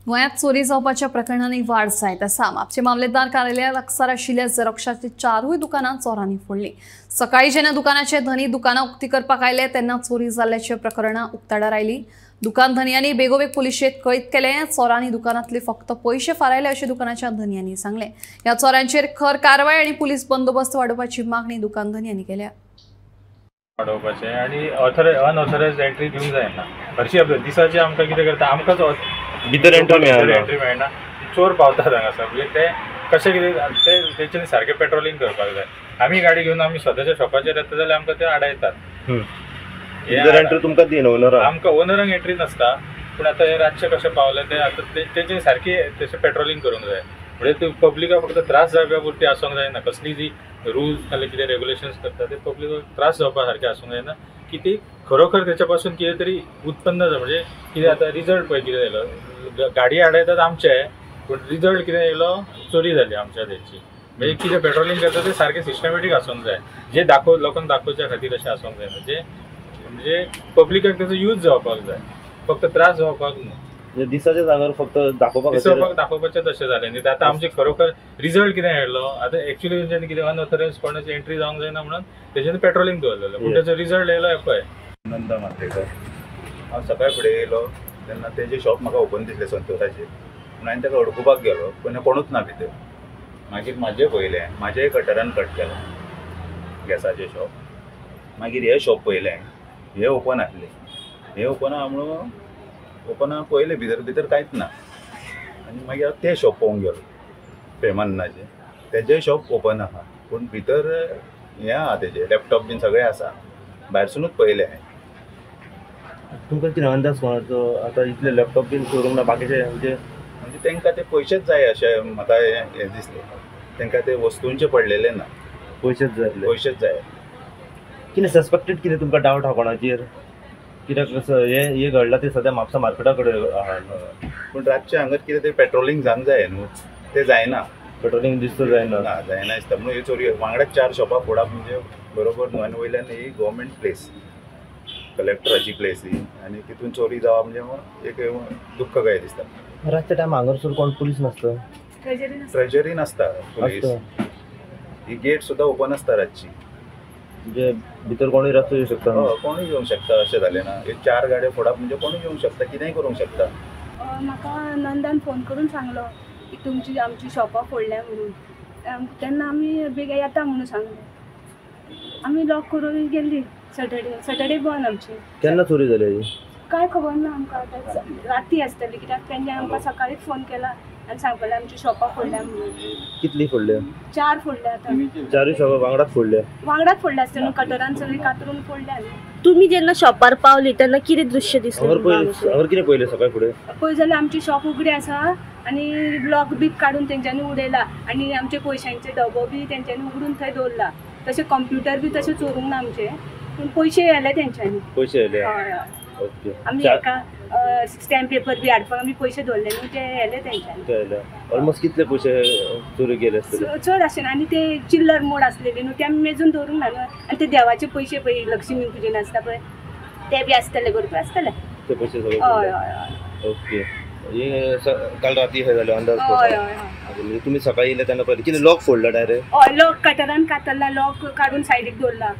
गोंयांत चोरी जावपाच्या प्रकरणांनी वाड जायत आसा. म्हापशें मामलेदार कार्यालया लागसार आशिल्ल्या झेरॉक्साची चारूय दुकानां चोरांनी फोडलीं. सकाळी जेन्ना दुकानाचे धनी दुकानां उक्ती करपाक आयले तेन्ना चोरी जाल्ल्याचे प्रकरणां उक्ताडार आयली. दुकान धनयांनी बेगोबेग पुलिशेंत कळीत केलें. चोरांनी दुकानांतले फक्त पयशे फारायले अशें दुकानाच्या धनयांनी सांगलें. ह्या चोरांचेर खर कारवाय आनी पुलीस बंदोबस्त वाडोवपाची मागणी दुकान धनयांनी केल्या. वाडोवपाचें आनी अनऑथरायज एंट्री दिवंक जायना. हरशीं आपल्या दिसाचे आमकां कितें करता, आमकांच भितर एंट्री मेळना, चोर पावतात हांगासर. म्हणजे ते कशें कितें ते तेंच्यांनी सारकें पेट्रोलिंग करपाक जाय. आमी गाडी घेवन आमी स्वताच्या शॉपाचेर येता जाल्यार आमकां ते आडायतात. भितर एंट्री तुमकां दिना ओनराक, आमकां ओनरांक एंट्री नासता. पूण आतां हे रातचें कशें पावलें ते आतां तेंच्यांनी सारकी तशें पेट्रोलिंग करूंक जाय. म्हणजे ते पब्लिकाक फक्त त्रास जावपा पुरती आसूंक जायना. कसली जी रुल्स नाल्यार कितें रेगुलेशन्स करता ते पब्लिकाक त्रास जावपा सारकें आसूंक जायना की ती खरोखर तेच्या पासून कितें तरी उत्पन्न जाता. म्हणजे कितें आतां रिजल्ट पळय कितें येयलो, गाडी आडायतात आमचे, पूण रिजल्ट कितें येयलो, चोरी जाली आमच्या तेची. म्हणजे कितें पेट्रोलिंग करता तें सारकें सिस्टमॅटीक आसूंक जाय, जे दाखोव लोकांक दाखोवच्या खातीर अशें आसूंक जायना. जे म्हणजे पब्लिकाक तेचो यूज जावपाक जाय, फक्त त्रास जावपाक न्हू. दिसाच्या जाग्यार फक्त दाखोवपाक दाखोवपाचें तशें जालें न्ही. आतां आमचें खरोखर रिजल्ट कितें येयलो, आतां एक्चुअली तेंच्यांनी कितें अनऑथरायज कोणाची एंट्री जावंक जायना म्हणून तेंच्यांनी पेट्रोलिंग दवरलेलें, पूण तेचो रिजल्ट येयलो हें पळय. नंदा मात्रेकर. हांव सकाळी फुडें येयलो तेन्ना तेजें शॉप म्हाका ओपन दिसलें संतोषाचें, पूण हांवें ताका अडकुपाक गेलो पूण कोणूच ना भितर. मागीर म्हाजें पळयलें, म्हाजेंय कटरान कट केलां गॅसाचें शॉप. मागीर हें शॉप पळयलें, हें ओपन आसलें. हें ओपन आहा म्हणून ओपन आहा पळयलें, भितर भितर कांयच ना. आनी मागीर हांव तें शॉप पळोवंक गेलो प्रेमानंदाचें, तेजें शॉप ओपन आहा पूण भितर हें आहा, तेजें लॅपटॉप बीन सगळें आसा. भायरसुनूच पळयलें हांवें. तुमकां कितें अंदाज कोणाचो आतां इतले लॅपटॉप बीन चोरूंक ना बाकीचे म्हणजे म्हणजे तांकां ते पयशेच जाय अशें म्हाका हें दिसलें. तांकां ते वस्तूंचे पडलेले ना, पयशेच जाय, पयशेच जाय. कितें सस्पेक्टेड कितें तुमकां डावट आहा कोणाचेर? कित्याक हें हें घडलां तें सद्या म्हापसा मार्केटा कडेन आहा, पूण रातचें हांगार कितें तें पेट्रोलिंग जावंक जाय न्हू, तें जायना. पेट्रोलिंग दिसता जायना, ना जायना दिसता. म्हणून ही चोरी वांगडाच चार शॉपां फोडप म्हणजे बरोबर न्हू. आनी वयल्यान ही गव्हर्मेंट प्लेस, कलेक्टराची प्लेस ही, आनी तितून चोरी जावप म्हणजे एक दुख्ख काय दिसता. रातच्या टायम हांगासर कोण पुलीस नासता, ट्रेजरी नासता पुलीस, ही गेट सुद्दां ओपन आसता रातची, म्हणजे भितर कोणूय रातचो येवंक शकता. कोणूय येवंक शकता अशें जालें ना. हे चार गाडयो फोडप म्हणजे कोणूय येवंक शकता, कितेंय करूंक शकता. म्हाका नंदान फोन करून सांगलो की तुमची आमची शॉपां फोडल्या म्हणून. तेन्ना आमी बेगीन येता म्हणून सांगलें. आमी लॉक करून गेल्ली. सॅटर्डे सॅटर्डे बंद आमची. केन्ना चोरी जाली काय खबर ना आमकां, आतां राती आसतली कित्याक तेंच्यांनी आमकां सकाळीच फोन केला आनी सांगपाक आमची शॉपां फोडल्या म्हणून. कितली फोडल्या? चार फोडल्या. आतां चारूय शॉपां वांगडाच फोडल्या? वांगडाच फोडल्या आसतले न्हू, कटरान सगळी कातरून फोडल्या न्हू. तुमी जेन्ना शॉपार पावली तेन्ना कितें दृश्य दिसलें? हांगार कितें पळयलें सकाळी फुडें? पळय जाल्यार आमची शॉप उगडी आसा आनी लॉक बी काडून तेंच्यांनी उडयला आनी आमचे पयशांचे डबो बी तेंच्यांनी उगडून थंय दवरला. तशें कंप्युटर बी तशें चोरूंक ना आमचे, पूण पयशे येयले तेंच्यांनी. पयशे येयले? हय हय. ओके. आमी एका स्टॅम्प पेपर बी हाडपाक आमी पयशे दवरले न्हू, ते येयले तेंच्यांनी. ऑलमोस्ट कितले पयशे चोरी गेले आसतले? चड आशिल्ले. आनी ते चिल्लर मोड आसलेले न्हू, ते आमी मेजून दवरूंक ना न्हू. आनी ते देवाचे पयशे पळय लक्ष्मी पुजेन आसता पळय ते बी आसतले, भरपूर आसतले ते पयशे सगळे. हय हय हय. ओके. हे काल राती हे जालें अंदाज? हय हय हय. तुमी सकाळी येयले तेन्ना पळयलें कितें लॉक फोडला डायरेक्ट? हय, लॉक कटरान कातरला, लॉक काडून सायडीक दवरला.